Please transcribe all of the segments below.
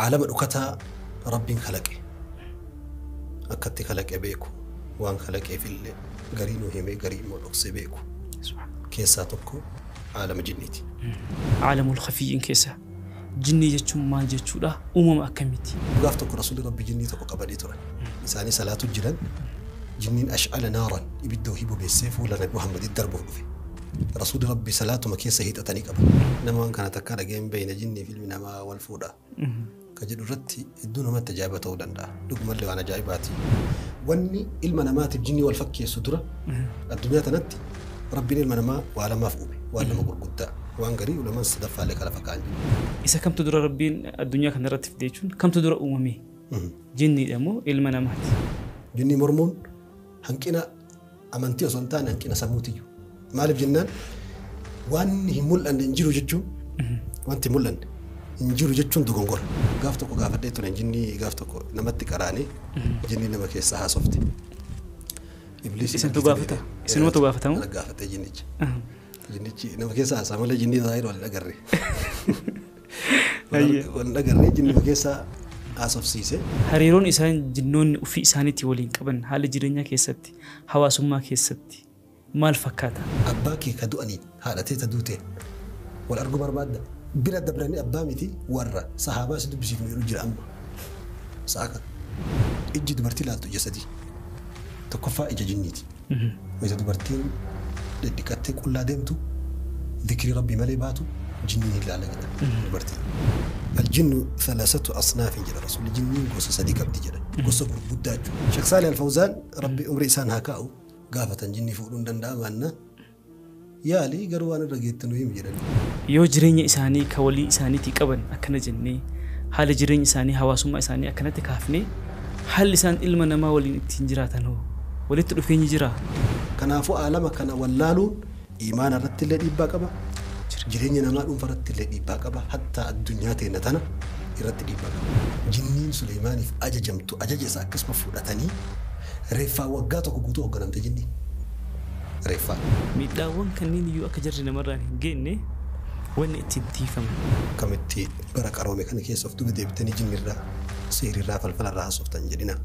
Aalama dhokataa Rabbiin kalaqe. Akkatti kalaqe beeku. Waan kalaqeefillee garii nu himee garii immoo dhoksee beeku. Keessaa tokko aalama jinniiti. Aalamul khafiyyiin keessa jinnii jechuun maal jechuudha? Uumama akkamiiti? Gaaf tokko Rasuulli Rabbi jinnii tokko qabanii turan. Isaanii salaatu jiran jinniin ash'ala naaran ibidda wahii bobeessee fuula Nabi Muhammaditti darbuuf dhufe. Rasuulli Rabbi salaatuma keessa hiixatanii qaban. Nama waan kana takkaa dhaga'ee hin beekne jinnii fi ilmi namaa wal fuudha. Ka jedhu irratti hedduu namatti ajaa'iba ta'uu danda'a. Dhugumallee waan ajaa'ibaati. Wanni ilma namaatiif jinnii wal fakkeessu dura addunyaa tanatti Rabbiin ilma namaa waa lamaaf uume. Waan lama gurguddaa. Waan garii ulamaan sadaffaallee kan lafa kaa'an jiru. Isa kamtu dura Rabbiin addunyaa kana irratti fide jechuun kamtu dura uumame? Jinniidha moo ilma namaati? Jinnii mormuun hanqina amantii osoo hin taane hanqina sammuutiyyu. Maaliif jennaan waan hin mul'anne hin jiru jechuun wanti hin mul'anne hin jiru jechuun dogongora. Gaaf tokko gaafadhee ture jinnii gaaf tokko namatti qaraanee jinnii nama keessaa haasofte. Ibliis Isintu gaafata? Isinumatu gaafatamu? Ana gaafatee jinnicha. Jinnichi nama keessa haasaa malee jinnii zaahir wal hin agarre. Wal hin agarre jinni nama keessa haasofsiise. Hariiroon isaan jinnoonni ofii isaaniitii waliin qaban haala jireenyaa keessatti, hawaasummaa keessatti maal fakkaata? Abbaa kee ka du'aniin haadha tee ta duuteen wal arguu barbaadda? Bira dabranii abbaa miti warra sahaabaa si dubbisiifnu jedhu jira amma. Sa'a kana. Ijji dubartii laaltu ija sadii. Tokkoffaa ija jinniiti. Wayita dubartiin dhidhiqattee qullaa deemtu dhikrii Rabbii malee baatu jinniin hin laala jedha dubartiin. Aljinnu thalaasatu asnaafin jedha Rasuulli jinniin gosa sadii qabdi jedha. Gosa gurguddaa jechuudha. Sheekh Saalih Al-Fawzaan Rabbi umrii isaan haa kaa'u gaafatan jinnii fuudhuun danda'ama yaali garuu waan irra geette nu himi jedhani. Yoo jireenya isaanii ka walii isaaniitii qaban akkana jennee haala jireenya isaanii hawaasummaa isaanii akkanatti kaafnee haalli isaan ilma namaa waliin ittiin jiraatan hoo walitti dhufeenyi jiraa? Kanaafuu aalama kana wallaaluun iimaana irratti illee dhiibbaa qaba. Jireenya namaa dhuunfaa irratti illee dhiibbaa qaba. Hattaa addunyaa teenya tana irratti dhiibbaa qaba. Jinniin Suleymaaniif ajajamtu ajaja isaa akkasuma fudhatanii reeffaa waggaa tokko guutuu hoogganamte jinniin. Reeffaa. Miidhaawwan kanneen iyyuu akka jarri namarraan hin geenne wanni ittiin tiifamu. Akkamitti bara qaroome kana keessa of duuba deebitanii jinnirraa, seerirraa, falfalarraa haasoftan jedhina.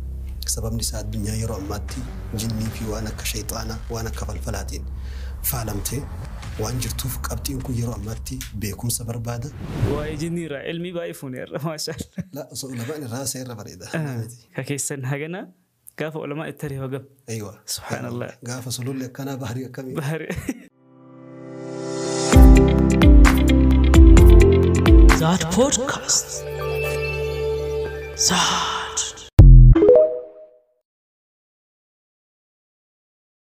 Sababni isaa addunyaa yeroo ammaatti jinnii fi waan akka shayxaanaa, waan akka falfalaatiin faalamtee waan jirtuuf qabxiin kun yeroo ammaatti beekumsa barbaada. Waa'ee jinniirraa ilmi baay'ee fuuneerra maashaallah. La osoo ulamaan irraa seerra bareeda. Ka keessan hagana gaafa ulamaa itti ari'u hagam. Aywa. Subhaanallah. Gaafa sululli akkanaa baharii akkamii. Bahari. That podcast. Zat.